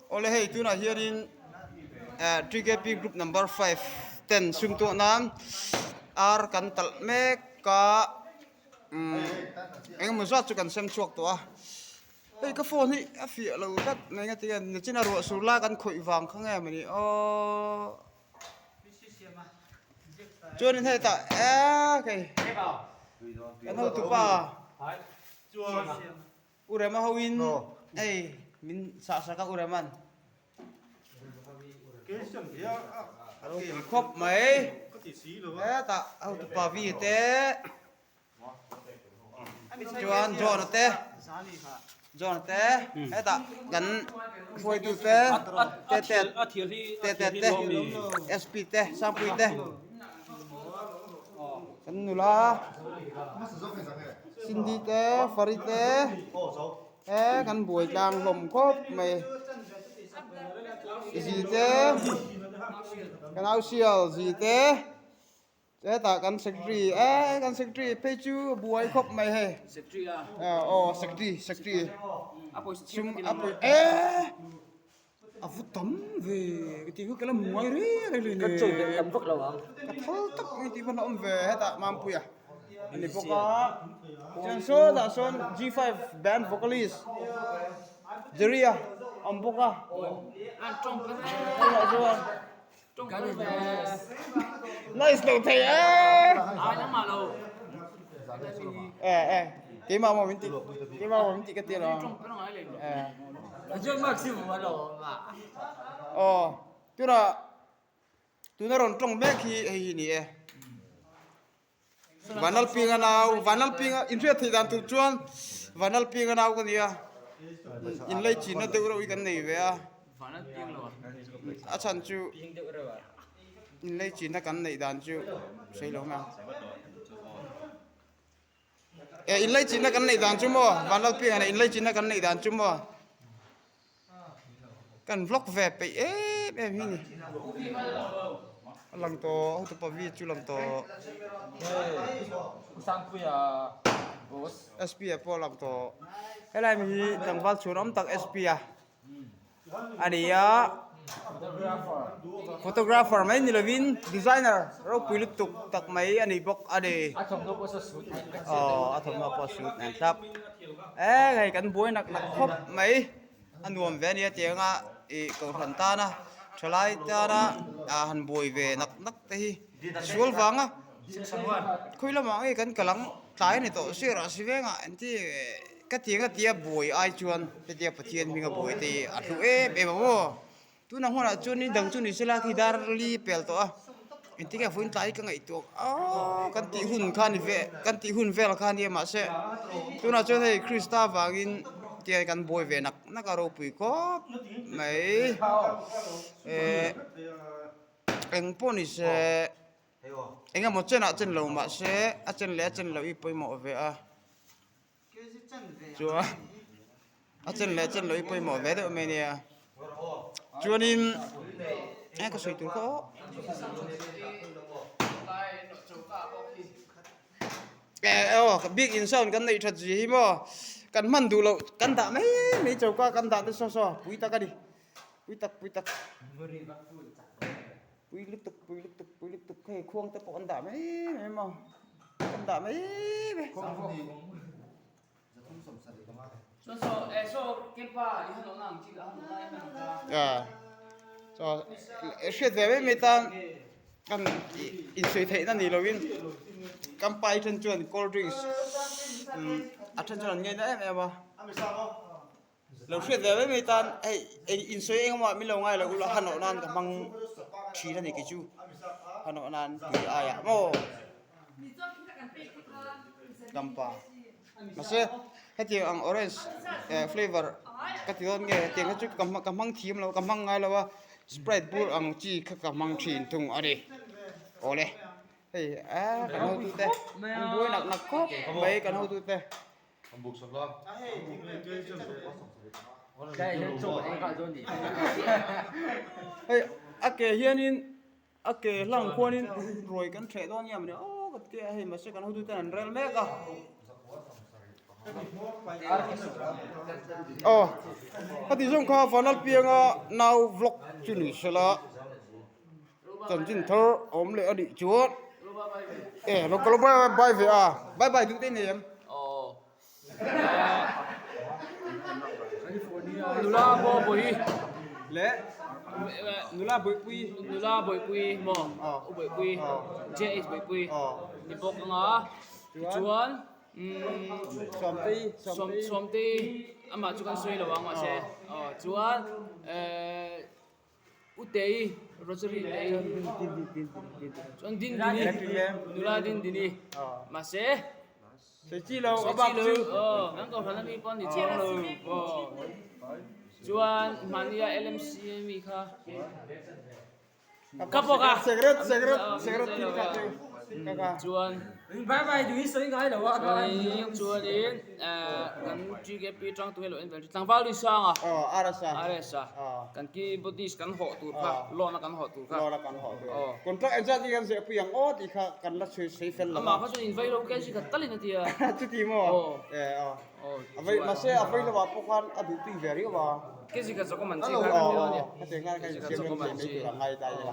Awle hei tunah hianin eh TKP group number 5 ten sum tuah nan ar kan talh mek a umm engemaw zat chu kan sem chhuak tawh a hei ka phone hi a fiah lo tlat mai nga tinge nichin a ruah sur lai kan khawih vang kha nge mawni aww chuanin hetah eee hei kan hotupa. U Rema hoin hei min sah sak a U Rema'n a ropui khawp mai hetah hotupa V te chuan John-a te John-a te hetah kan hruaitu te te te te te SP te Sangpuii te. Kan nula Cindy te Fari te he kan buai tlang hlawm khawp mai zi te kan au sial zi te hetah kan secretary eh kan secretary phei chu a buai khawp mai hei aw secretary secretary sum a pawih eh. A va tam ve ka tih kha ka la hmu ngai reng reng hlei Ka chawi belh tam vak lo ang. Ka thal tak mai tih pawn a awm ve hetah Mampuia a ni bawk a. Chuan sawtah sawn G5 band vocalist Jerry-a a awm bawk a. Tunah chuan Nice lo thei e. Eh eh keimah maw min ti keimah maw min ti ka ti lo. Eh. Aw tuna tuna rawn tawng mek hi hei hi ni e. Vanlalpinga nau Vanlalpinga inhriat theih dan tur chuan Vanlalpinga nau ka ni a inlaichinna deuh reuh hi kan nei ve a a chhan chu inlaichinna kan neih dan chu sawi lo mai ang e inlaichinna kan neih dan chu maw Vanlalpinga nen inlaichinna kan neih dan chu maw. Kan vlog ve peih em em hi ni a lang tawh hotupa v chu lang tawh sp ah pawh a lang tawh helai mi hi tlangval chhun awm tak sp a a ni a photographer mai ni lovin designer ropui lutuk tak mai a ni bawk a ni aw a thawmhnaw pawh a suit nen thlap. Eh hei kan buai nak nak khawp mai a nuam ve ania tiang a ih kohhran tana thalai tana ah han buai ve nak nak te hi sual vang a khawi lamah nge kan kal ang tlai a ni tawh sir ah si veng ah engti ka tiang a tia buai ai chuan hetia Pathian hminga buai te hi a hlu em em ang aw. Tunah hmunah chuan ni dang chu ni sela khi dar li pel tawh a engtin nge vawiin tlai ka ngaihtuah aaa kan tih hun kha ni ve kan tih hun vel kha ania mahse tunah chuan hei Krista vangin tiang kan buai ve nak nak a ropui khawp mai ehh eng pawh ni se eng emaw chenah chen lo mahse a chen leh a chen loh hi pawimawh ve a. Chuan a chen leh chen loh hi pawimawh ve deuh mai ania chuanin e ka sawi tur kha aw eh aw bik in sound kan neih that zia hi maw kan hman duh loh kan dah mai mai choka kan dah te saw saw pui tak a ni pui tak pui tak pui lutuk pui lutuk pui lutuk hei khuang te pawh an dah mai mai maw an dah mai mai. Hriat ve mai mai tan kan insawi theihna ni lovin kan pai then chuan cold drinks a then chuan an ngaina em em a. Lo hriat ve mai mai tan hei eng insawi eng emaw min lo ngai lo ula hanawh nan ka hmang thin a ni kei chu hanawh nan tui aiah maw dampa mahse hetiang ang orange eh flavour ka ti dawn nge hetiang kha chu ka hmang thiam lo ka hmang ngai lo a sprite bur ang chi kha ka hmang thin thung a ni awle hei ah kan hotute an buai nak nak khawp mai kan hotute. Hei a ke hianin a ke hlang khuanin ruai kan ṭheh dawn nge mawni aw ka ti a hei mahse kan hotuten an rel mek a. Aw khati zawng kha Vanal pianga nau vlog chu ni sela chanchin thar a awm leh a nih chuan e lo ka lo bye bye ve a bye bye duh te nei em. Nula maw bawi leh nula bawihpui nula bawihpui maw u bawihpui JH bawihpui ni bawk anga tichuan Sawmtei Sawmtei amah chu kan sawi lo ang mahse aw chuan ehh U Tei, Rosary Tei, chuan Dindini, nula Dindini, mahse Sawi lo, a bak chu. Aw, kan kohhran ami pawh a ni chiang lo. Aw, chuan mahnia LMC ami kha ka bawk a. Secret, secret, secret thil kha chu. Chuan Bye bye duh hi sawi ngai lo a. Chuanin kan GKP tang tu hi lo en vel tlangval ri sang a. Aw RSA. RSA. Kan keyboardist kan hawh tur kha loan a kan hawh tur kha. Loan a kan hawh tur. Contract engzat nge kan zeh pui ang aw tih kha kan la chhui sawi fel lo a. Amah kha chuan in vei lo kg khat talin a ti a. Chuti maw? E aw. A vei mahse a vei lovah pawh khan a duh tui ve riau a. Kg khat zawk a man chi kha kan ti a nia. Ka ti ngai kha insiam rem thei mai tur a ngai ta ila.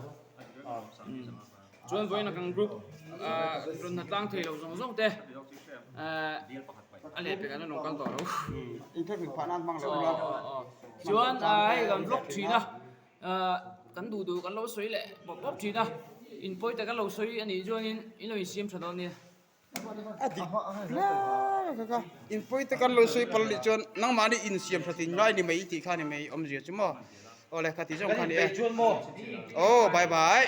Chuan vawiin a kan group rawn hna tlang thei lo zawng zawng te a leh pek an rawn kal tawh lo. Inthawk phah nan hmang lo ula. Chuan hei kan vlog thin a, kan duh duh kan lo sawi leh pawp pawp thin a, in pawi tak an lo sawi a nih chuanin in lo insiam tha dawn nia. A dik hle kha kha in pawi te kan lo sawi pal nih chuan nangmahni insiam tha tin ngai ni mai tih kha ni mai awmzia chu maw awle kha ti zawng kha ni e aw bye bye.